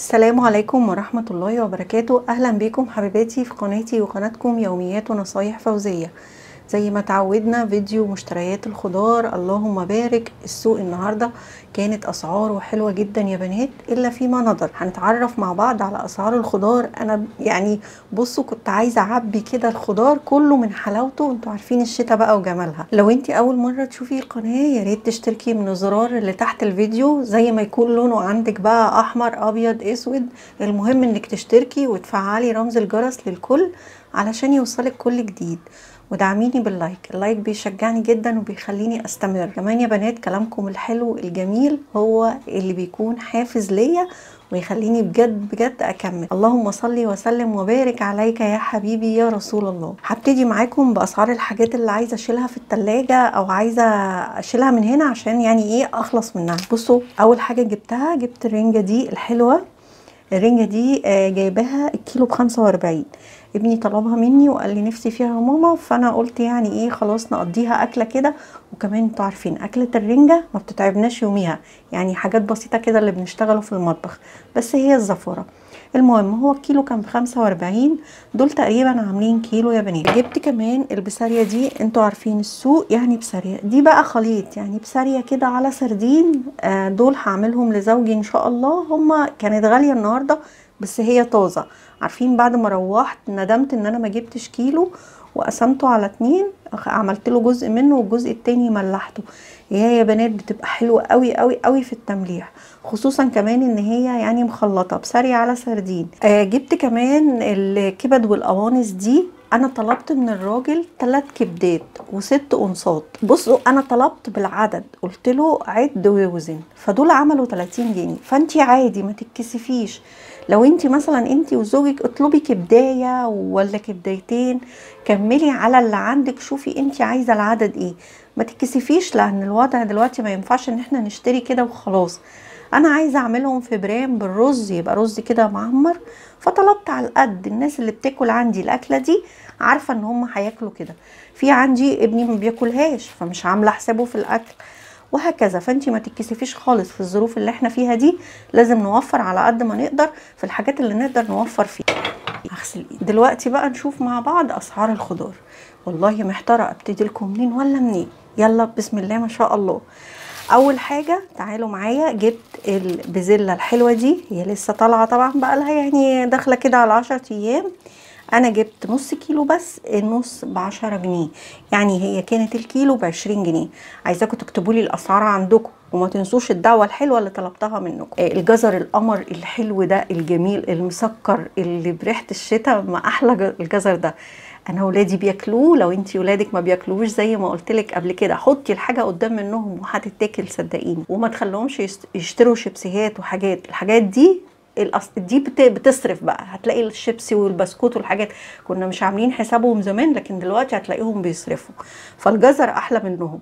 السلام عليكم ورحمة الله وبركاته. أهلا بكم حبيباتي في قناتي وقناتكم يوميات ونصايح فوزية. زي ما تعودنا فيديو مشتريات الخضار، اللهم بارك. السوق النهاردة كانت أسعاره حلوة جدا يا بنات، إلا فيما نظر. هنتعرف مع بعض على أسعار الخضار. أنا يعني بصوا كنت عايزة أعبي كده الخضار كله من حلاوته، انتوا عارفين الشتاء بقى وجمالها. لو انت أول مرة تشوفي القناة يا ريت تشتركي من الزرار اللي تحت الفيديو، زي ما يكون لونه عندك بقى أحمر أبيض أسود، المهم انك تشتركي وتفعلي رمز الجرس للكل علشان يوصلك كل جديد. ودعميني بال like، ال like بيشجعني جدا وبيخليني استمر. كمان يا بنات كلامكم الحلو الجميل هو اللي بيكون حافز ليا ويخليني بجد بجد اكمل. اللهم صلي وسلم وبارك عليك يا حبيبي يا رسول الله. هبتدي معاكم باسعار الحاجات اللي عايزه اشيلها في التلاجة او عايزه اشيلها من هنا عشان يعني ايه اخلص منها. بصوا اول حاجة جبتها، جبت الرنجه دي الحلوة. الرنجه دي جايباها الكيلو ب45، ابني طلبها مني وقال لي نفسي فيها يا ماما، فانا قلت يعني ايه خلاص نقضيها اكله كده. وكمان انتوا عارفين اكله الرنجه ما بتتعبناش يوميها، يعني حاجات بسيطة كده اللي بنشتغله في المطبخ، بس هي الزفاره. المهم هو الكيلو كان ب45، دول تقريبا عاملين كيلو يا بنات. جبت كمان البساريه دي، انتوا عارفين السوق يعني بسارية دي بقى خليط، يعني بسارية كده على سردين. دول هعملهم لزوجي ان شاء الله. هما كانت غالية النهارده بس هي طازة. عارفين بعد ما روحت ندمت ان انا ما جبتش كيلو وقسمته على 2، عملت له جزء منه والجزء التاني ملحته. يا بنات بتبقى حلوة قوي قوي قوي في التمليح، خصوصا كمان ان هي يعني مخلطه بسارية على سردين. جبت كمان الكبد والقوانص دي. انا طلبت من الراجل 3 كبدات و6 قنصات. بصوا انا طلبت بالعدد، قلت له عد ووزن، فدول عملوا 30 جنيه. فانتي عادي ما تتكسفيش، لو انتي مثلا انتي وزوجك اطلبي كبداية ولا كبدايتين، كملي على اللي عندك، شوفي انتي عايزه العدد ايه، ما تتكسفيش، لان الوضع دلوقتي ما ينفعش ان احنا نشتري كده وخلاص. انا عايزه اعملهم في برام بالرز، يبقى رز كده معمر، فطلبت على القد. الناس اللي بتاكل عندي الاكلة دي عارفه ان هم هياكلوا كده. في عندي ابني ما بياكلهاش فمش عامله حسابه في الاكل وهكذا. فانتي ما تتكسفيش خالص في الظروف اللي احنا فيها دي، لازم نوفر على قد ما نقدر في الحاجات اللي نقدر نوفر فيها. هغسل ايدي دلوقتي بقى، نشوف مع بعض اسعار الخضار. والله محتارة ابتدي لكم منين ولا منين. يلا بسم الله ما شاء الله. اول حاجة تعالوا معايا، جبت البزله الحلوة دي، هي لسه طالعه طبعا بقى لها يعني داخله كده على 10 ايام. انا جبت نص كيلو بس، النص ب10 جنيه، يعني هي كانت الكيلو ب20 جنيه. عايزاكم تكتبوا لي الاسعار عندكم وما تنسوش الدعوة الحلوة اللي طلبتها منكم. الجزر القمر الحلو ده الجميل المسكر اللي بريحه الشتاء، ما احلى الجزر ده. انا ولادي بياكلوه، لو انتي ولادك ما بياكلوش زي ما قلت لك قبل كده حطي الحاجة قدام منهم وهتتاكل صدقيني. وما تخليهمش يشتروا شيبسيهات وحاجات، الحاجات دي دي بتصرف بقى. هتلاقي الشيبسي والبسكوت والحاجات كنا مش عاملين حسابهم زمان، لكن دلوقتي هتلاقيهم بيصرفوا. فالجزر احلى منهم.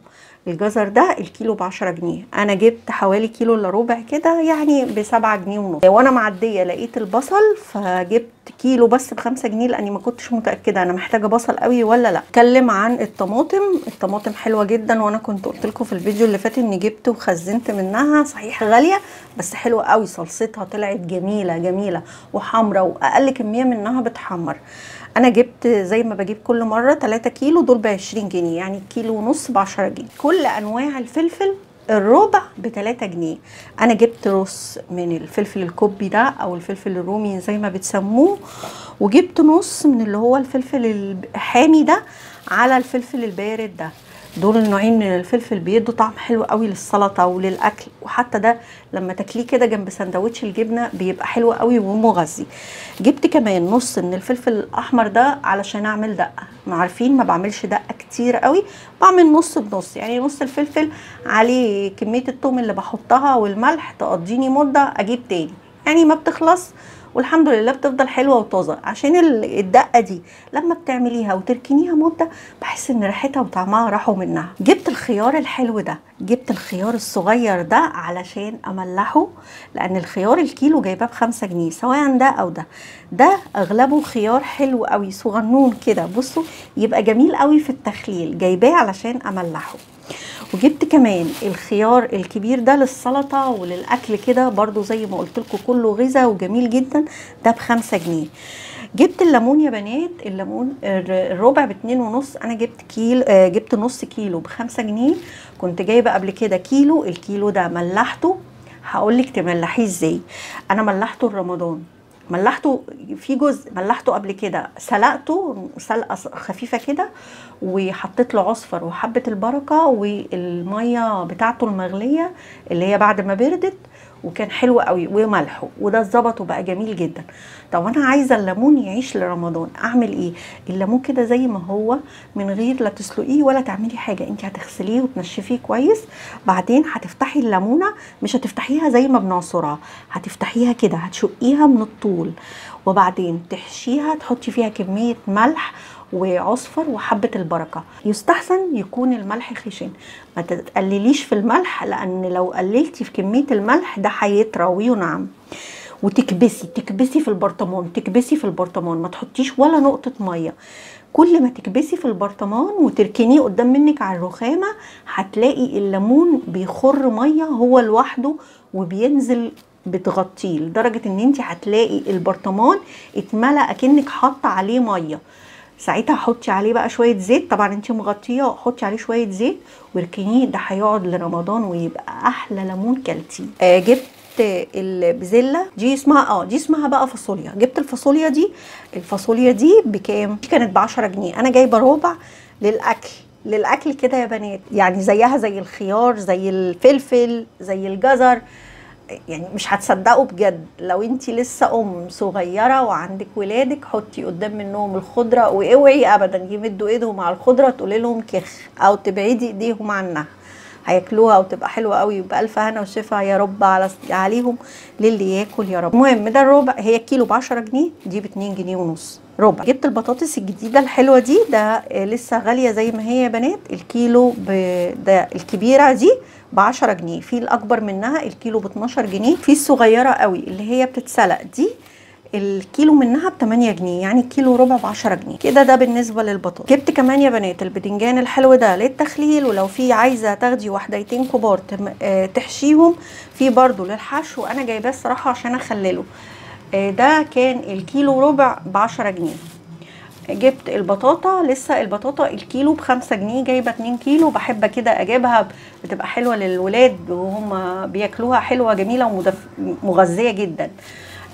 الجزر ده الكيلو ب10 جنيه، انا جبت حوالي كيلو الا ربع كده، يعني ب7 جنيه ونص. وانا معدية لقيت البصل فجبت كيلو بس ب5 جنيه، لاني ما كنتش متاكدة انا محتاجه بصل قوي ولا لا. اتكلم عن الطماطم، الطماطم حلوة جدا، وانا كنت قلت لكم في الفيديو اللي فات اني جبت وخزنت منها. صحيح غالية بس حلوة قوي، صلصتها طلعت جميلة جميلة وحمره، واقل كمية منها بتحمر. انا جبت زي ما بجيب كل مرة 3 كيلو، دول ب20 جنيه، يعني كيلو ونص ب10 جنيه. كل انواع الفلفل الربع ب3 جنيه. انا جبت رص من الفلفل الكوبي ده او الفلفل الرومي زي ما بتسموه، وجبت نص من اللي هو الفلفل الحامي ده على الفلفل البارد ده. دول النوعين من الفلفل بيدوا طعم حلو قوي للسلطة وللاكل، وحتى ده لما تاكليه كده جنب سندوتش الجبنة بيبقى حلو قوي ومغذي. جبت كمان نص من الفلفل الاحمر ده علشان اعمل دقه. ما عارفين ما بعملش دقه كتير قوي، بعمل نص بنص، يعني نص الفلفل عليه كمية الثوم اللي بحطها والملح تقضيني مده، اجيب تاني، يعني ما بتخلص والحمد لله بتفضل حلوة وطازه. عشان الدقة دي لما بتعمليها وتركنيها مده بحس ان ريحتها وطعمها راحوا منها. جبت الخيار الحلو ده، جبت الخيار الصغير ده علشان املحه، لان الخيار الكيلو جايباه ب5 جنيه سواء ده او ده. ده اغلبه خيار حلو قوي صغنون كده، بصوا يبقى جميل قوي في التخليل، جايباه علشان املحه. وجبت كمان الخيار الكبير ده للسلطة وللاكل كده برضو زي ما قلت لكم كله غذاء وجميل جدا، ده ب5 جنيه. جبت الليمون يا بنات، الليمون الربع ب2.5، انا جبت كيلو، جبت نص كيلو ب5 جنيه. كنت جايبه قبل كده كيلو، الكيلو ده ملحته، هقولك تملحيه ازاي. انا ملحته لرمضان، ملحته في جزء ملحته قبل كده، سلقته سلقه خفيفة كده وحطيت له عصفر وحبه البركة والمية بتاعته المغليه اللي هي بعد ما بردت، وكان حلو قوي وملحه، وده اتظبط وبقى جميل جدا. طب انا عايزه الليمون يعيش لرمضان، اعمل ايه؟ الليمون كده زي ما هو من غير لا تسلقيه ولا تعملي حاجة، انت هتغسليه وتنشفيه كويس، بعدين هتفتحي الليمونه، مش هتفتحيها زي ما بنعصرها، هتفتحيها كده، هتشقيها من الطول، وبعدين تحشيها، تحطي فيها كمية ملح وعصفر وحبة البركة. يستحسن يكون الملح خشن، ما تقلليش في الملح، لأن لو قللتي في كمية الملح ده هيطرى وينعم. وتكبسي تكبسي في البرطمان، تكبسي في البرطمان، ما تحطيش ولا نقطة مية. كل ما تكبسي في البرطمان وتركنيه قدام منك على الرخامة، هتلاقي الليمون بيخر مية هو لوحده وبينزل، بتغطيه لدرجة ان انت هتلاقي البرطمان اتملأ اكنك حاطة عليه مية. ساعتها حطي عليه بقى شوية زيت، طبعا انت مغطيه، حطي عليه شوية زيت واركنيه، ده هيقعد لرمضان ويبقى احلى ليمون كلتيه. جبت البزله دي اسمها دي اسمها بقى فاصوليا. جبت الفاصوليا دي، الفاصوليا دي بكام؟ دي كانت ب10 جنيه، انا جايبه ربع للاكل، للاكل كده يا بنات، يعني زيها زي الخيار زي الفلفل زي الجزر، يعني مش هتصدقوا بجد. لو انت لسه صغيرة وعندك ولادك حطي قدام منهم الخضرة، واوعي ابدا يمدوا ايدهم على الخضرة تقولي لهم كخ او تبعدي ايديهم عنها، هياكلوها وتبقى حلوة قوي، وبألف هنا وشفا يا رب عليهم للي ياكل يا رب. المهم ده الربع، هي كيلو ب10 جنيه، دي ب2 جنيه ونص ربع. جبت البطاطس الجديدة الحلوة دي، ده لسه غالية زي ما هي يا بنات، الكيلو ده الكبيرة دي ب10 جنيه، في الاكبر منها الكيلو ب12 جنيه، في الصغيرة قوي اللي هي بتتسلق دي الكيلو منها ب8 جنيه، يعني كيلو ربع ب10 جنيه كده. ده بالنسبة للبطاطس. جبت كمان يا بنات البدنجان الحلو ده للتخليل، ولو في عايزه تاخدي وحدتين كبار تحشيهم، في برده للحشو، انا جايباه الصراحة عشان اخلله. ده كان الكيلو ربع ب10 جنيه. جبت البطاطا، لسه البطاطا الكيلو ب5 جنيه، جايبه 2 كيلو، بحب كده اجيبها، بتبقى حلوة للولاد وهم بياكلوها، حلوة جميلة ومغذيه جدا.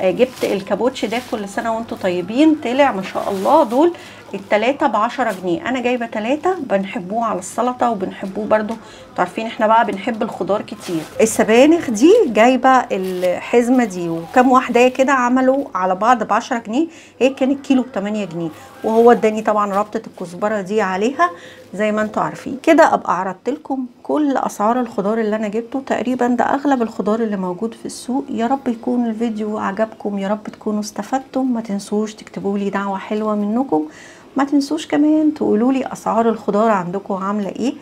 جبت الكابوتش ده، كل سنة وانتم طيبين، طلع ما شاء الله دول التلاتة ب10 جنيه، انا جايبه 3، بنحبوه على السلطة وبنحبوه برضو، عارفين احنا بقى بنحب الخضار كتير. السبانخ دي جايبه الحزمة دي وكم واحدة كده عملوا على بعض ب10 جنيه، هي كانت كيلو ب8 جنيه، وهو اداني طبعا ربطه الكزبره دي عليها زي ما انتم عارفين كده. ابقى عرضت لكم كل اسعار الخضار اللي انا جبته تقريبا، ده اغلب الخضار اللي موجود في السوق. يا رب يكون الفيديو عجبكم، يا رب تكونوا استفدتم. ما تنسوش تكتبوا لي دعوه حلوة منكم، ما تنسوش كمان تقولوا لي اسعار الخضار عندكم عامله ايه.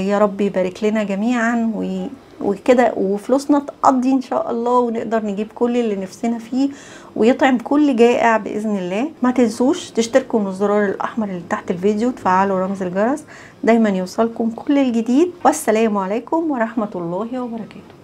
يا رب يبارك لنا جميعا وكده، وفلوسنا تقضي ان شاء الله، ونقدر نجيب كل اللي نفسنا فيه، ويطعم كل جائع باذن الله. ما تنسوش تشتركوا من الزرار الاحمر اللي تحت الفيديو، تفعلوا رمز الجرس دايما يوصلكم كل الجديد. والسلام عليكم ورحمة الله وبركاته.